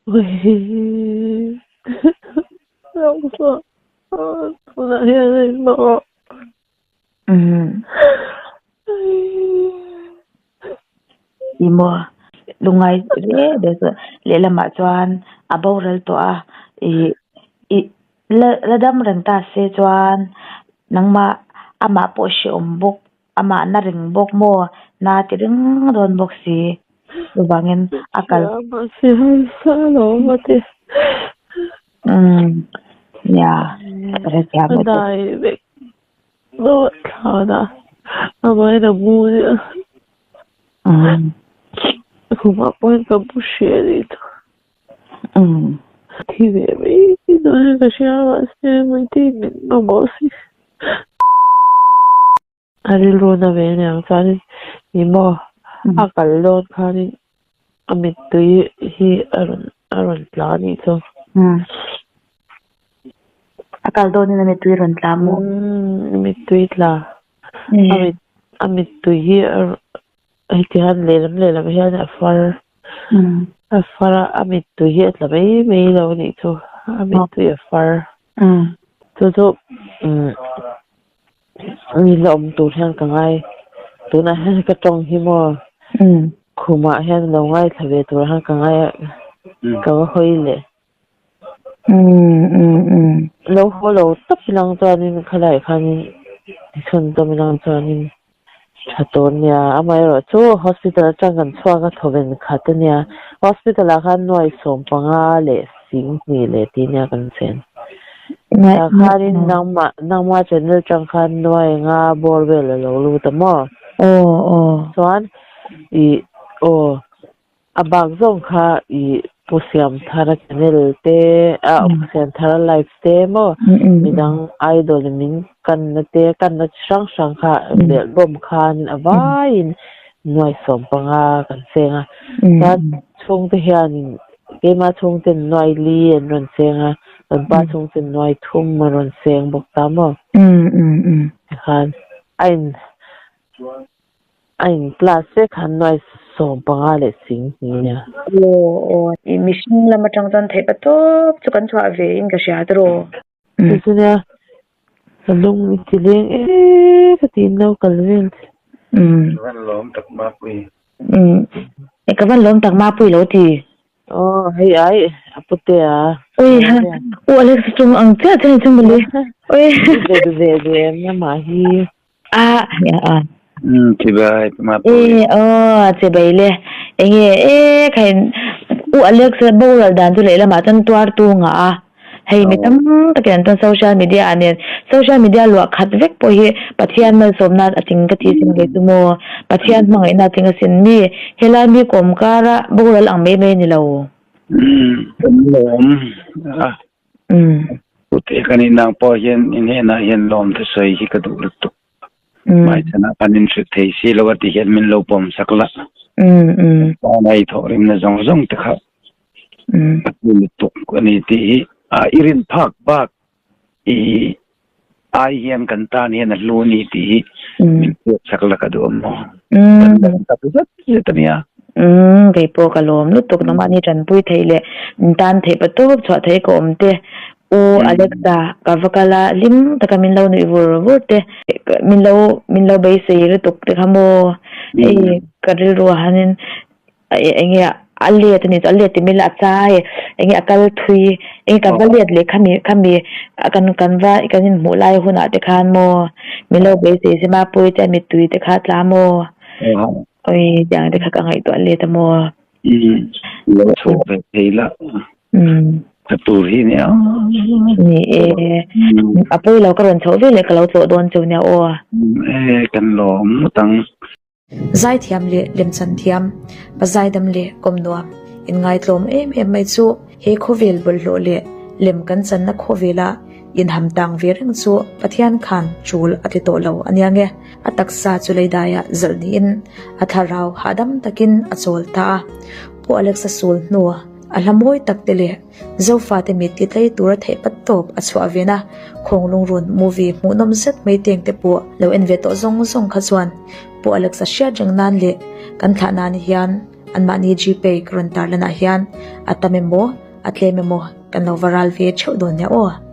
Ih maw lungngai hle ber chu lehlamah chuan a boral tawh a ih ih la la dam reng ta se chuan nangmah amah pawh hrehawm bawk amah na reng bawk maw na ti reng dawn bawk si chuvangin a kal umm nia ka hrethiam lutuk. Umm. Umm. A rilru na ve aniang chuanin ih maw a kal dawn khanin a mittui hi a rawn a rawn tla a nih chu. Umm a kal dawnin a mittui a rawn tla maw? Umm mittui tla a mit a mittui hi a heti hian lehlam lehlam hian a far a far a a mittui hi a tla mai mai lo a nih chu a mittui a far. Chu chu umm Mi la awm tur hian ka ngai. Tunah hian ka tawng hi maw? Khumah hian lo ngaithla ve tur hian ka ngai a, ka va hawi leh. Lo haw lo tawp ilang chuanin khalaiah khanin chhun tawm ilang chuanin tha tur nia. Amaherawh chu hospital atang kan chhuak a thawven khat ania. Hospital ah khan nuai 15 leh 2000 leh tih nia kan chen. Tah khanin nangmah nangmah channel tang khan nuai nga bawr vel a lo lut a maw? Aw aw. Chuan ih aw a bak zawng kha ih Pu Siamthara channel te a Pu Siamthara live te maw midang idol in min kanna te kanna chi hrang hrang kha belh bawm khan a vaiin nuai 15 kan seng a. Chuan chhungte hianin Keimah chhungten nuai li an rawn seng a, kan pa chhungten nuai thum a rawn seng bawk ta maw? Tikhan a in a in class vek khan nuai 15 leh 20 nia. Aw aw mihring lam atang chuan theih patawp chu kan chhuah ve in ka hria tiraw. Chu chu nia ka lung i ti leng e ka ti in lo kal vel che. Ka van lawm tak mapui. Ka van lawm tak mapui lo ti. Aw hei ai a pute a. Oi ha u Alex chung ang chiah chiah ni chung mawle. Oi. Ve ve ve em amah hi. A a. Umm chibai mapui. E aw chibai le enge e khain u Alex boral dan chu lehlamah chuan tuar tu ngah a hei mi tam takin an chuan social media ah nen social media luah khat vek pawh hi Pathian malsawmna a tling ka tih sin kei chu maw Pathian hmangaihna a tling asin mi helai mi kawm kara boral ang mai mai a ni lo. Umm kan lawm a. Pute kan inang pawh hian in hnenah hian lawm thusawi hi ka duh lutuk. Hmaichhanah kan inhrilh thei si lo a ti hian min lo pawm sak la. Tana i thawhrimna zawng zawng te kha a hlu lutuk a ni tih hi i rin phak bak i ai hian kan tan hian a hlu a ni tih hi min hriat sak la ka duh a maw. Kan lawm tak zet zet a nia. Umm kei pawh ka lawm lutuk nangmahni tanpui theih leh tan theih patawp chhuah theih ka awm te U Alexa ka va kal a hlim taka min lo nuih vur vur te min lo min lo beisei lutuk te kha maw hei ka rilru ah hianin eng nge a let a ni chu a let ti mai ila a chai eng nge a kal thui eng nge ka va let leh khami khami kan kan va kan inhmuh lai hunah te khan maw min lo beisei se Mapuii te a mittui te kha a tla maw. Oi tiang te kha ka ngaihtuah let a maw. Umm lo chhuak ve thei la. Umm. Ka tur hi nia. Ni e. A pawi lo ka rawn chhoh ve leh ka lo tlawh dawn cheu nia aw. E kan lawm ngawt ang. Zaithiam leh lemchan thiam, pazaidam leh kawm nuam, inngaitlawm em em mai chu he khawvel bawlhhlawh leh lem kan channa khawvela Inham tang ve reng chu Pathian khan tul a ti tawh lo a nia nge. A taksa chu leidaiah zalh niin a thlarau hahdam takin a chawl ta a. Pu Alexa sul hnu a hla mawi tak te leh Zofate mit ti tlei tura theih pat tawp a chhuah ve na Khawnglungrun movie hmuhnawm zet mai teng te pawh lo en ve tawh zawng zawng kha chuan Pu Alexa hriat reng nan leh kan thlah nan hian. Anmahni Gpay ka rawn tarlanah hian a tam emaw a tlem emaw kan lo va ral ve theuh dawn nia aw.